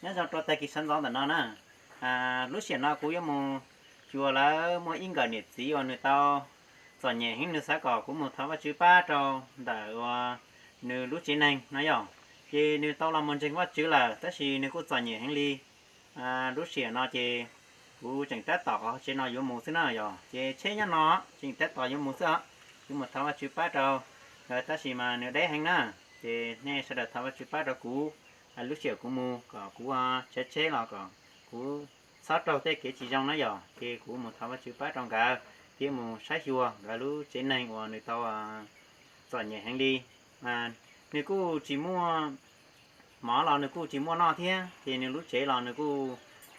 Nyob zoo rau tag kis sawv ntxov ntawm no na, lub sij hawm no kuv yuav mus xyuas lawv muaj ib nkawm niam txiv uas nws tau txom nyem heev, nws xav kom kuv mus thov Vajtswv pab rau ntawm uas nws lub tsev neeg no yog, ces nws tau los mus ntseeg Vajtswv lawm tab sis nws kuj txom nyem heev li. Lub sij hawm no ces kuv tseem tab tom qhov tsev no yuav mus xwb na yog, ces tsheb nyob no tseem tab tom yuav mus xwb os. Yuav mus thov Vajtswv pab rau, tab sis mas nws deb heev na, ces nej sawv daws thov Vajtswv pab rau kuv. Lub sij hawm kuv mus kom kuv tsav tsheb los kom kuv txhob raug tej kev tsis zoo na yog, ces kuv mus thov Vajtswv pab rau nkawd thiab mus saib xyuas nkawd lub tsev neeg uas nws tau txom nyem heev li. Nws kuj tsis muaj mov los nws kuj tsis muaj noj thiab, ces nws lub tsev los nws kuj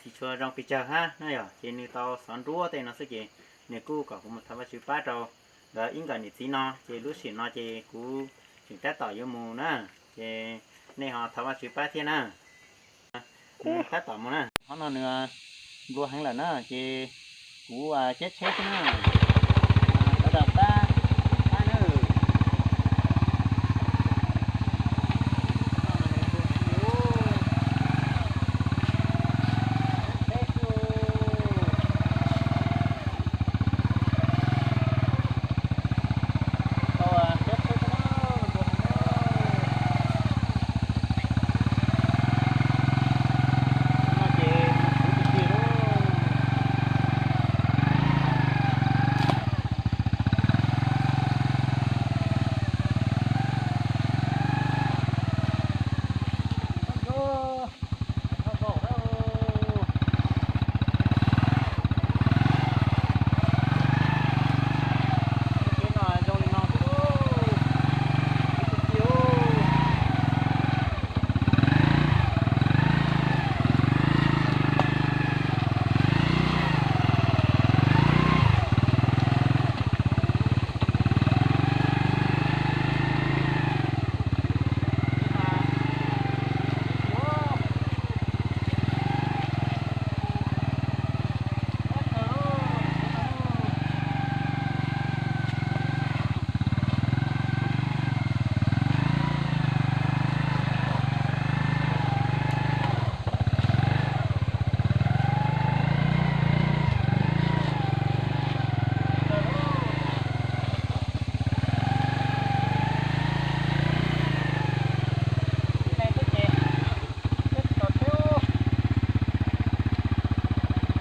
tsis tshua zoo pes tsawg hab na yog, ces nws tau xov nruab tej no xwb, ces nws kuj kom kuv mus thov Vajtswv pab rau nkawd ib nkawm niam txiv no, ces lub sij hawm no ces kuv tseem tab tom yuav mus na, ces nej ho thov Vajtswv pab thiab na. Tab tom mus na, qhov no nws nplua heev lawm na, ces kuv caij tsheb xwb na. Sawv daws pab, pab na.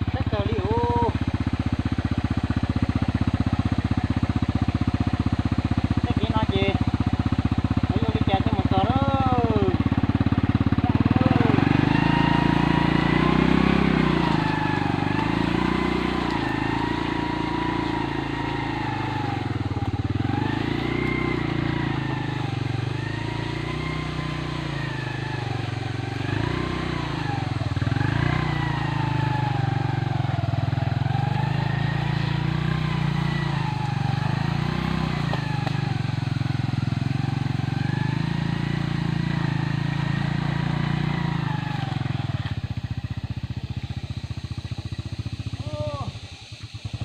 Txawj kawg li os. Txoj kev no ces yuav ua li cas thiaj mus txog lawm.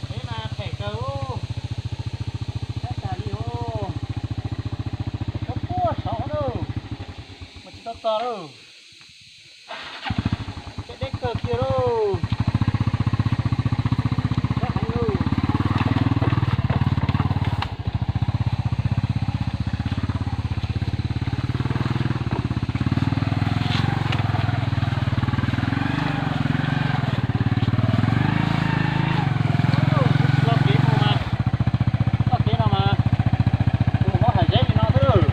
Peb mas phem kawg, sab tas li os. Phem kawg puag saud lawm, mas tsis tau txog lawm. Peb deb kawg kiag lauj. Sab heev lauj. Txoj kev mus mas, txoj kev no mas, tus mob hais zeb li no xwb.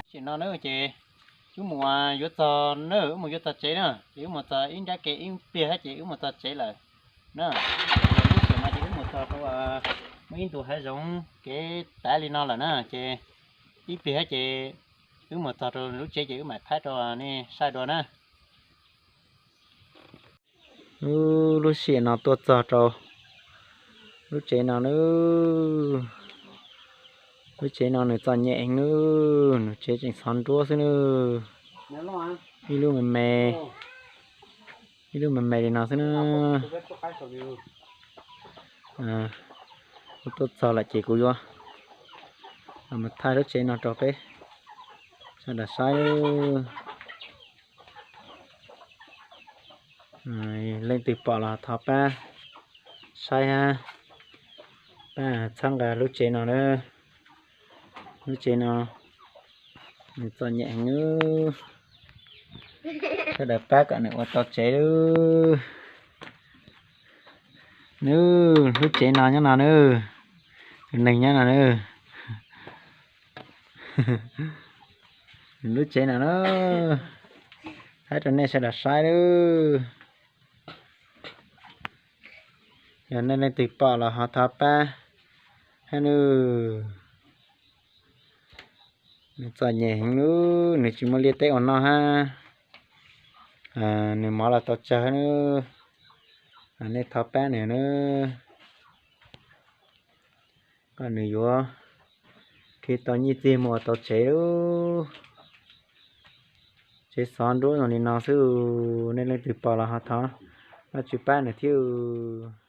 Tam sim no na ces wb mus yuav txog na, wb mus yuav txog tsev na, ces wb mus txog ib nrab kev ib pliag thiab ces wb mus txog tsev lawm na. Lub sij hawm no ces wb mus txog rau muaj ib ntu hav zoov kev tav li no lawm na, ces ib pliag thiab ces wb mus txog rau lub tsev ces wb mam thaij rau nej saib dua na. Lub sij hawm no tuaj txog rau lub tsev no na. Lub tsev no nws txom nyem heev na, nws tsev tseem txhov nruab xwb na. Ib lub me me, Ib lub me me li no xwb na. Kuv tuaj txog lawm ces kuv yuav los mus thaij lub tsev no rau peb sawv daws saib. Leej twg pom los thov pab saib hab, pab txhawb nqa lub tsev no na. Lub tsev no nws txom nyem heev, sawv daws pab kom nws ua tau tsev lub. Nws lub tsev no nyob no na, tus neeg nyob no na. Nws lub tsev no na, thaij rau nej sawv daws saib lub. Yog nej leej twg pom los ho thov pab hab nws. Nws txom nyem heev lub, nws tsis muaj liaj teb ua noj hab. Nws mov los tau tsawg hab nws. Nej thov pab nws na, kom nws yuav khi tau nyiaj txiag mus ua tau tsev lub. Tsev xov nruab zoo li no xwb, nej leej twg pom los ho thov Vajtswv pab nws thiab.